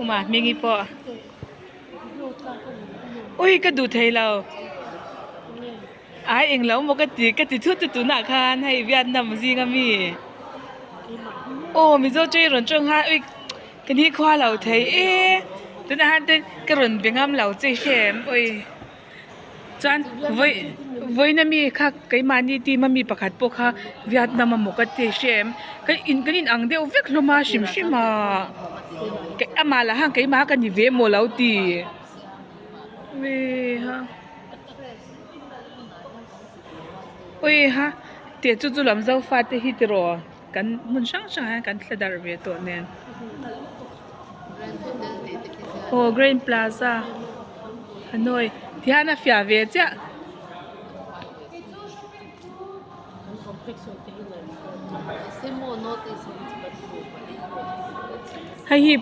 Uma hmingi pawh ui ka duh thei lo ai englo maw ka ti ka ti thut a tunah khan hei Vietnam zing ami aw Mizo chu i rawn tawng khan ui ka ni khua lo thei e tunah hian te ka rawn be ngam lo che hrem ui. Chuan vawi vawiina mi kha keimahni team a mi pakhat pawh kha Vietnam a maw ka ti hre em ka in kan in ang deuh vek hlawm a hrim hrim a amah lah khan keimah ka ni ve maw lo ti ha ui ha tih chu chu lam zofa te hi tiraw kan hmun hrang hrang ah hian kan thla darh ve tawh nen. Aw Grand Plaza Hanoi ti hian a fiah ve chiah. Hei hi.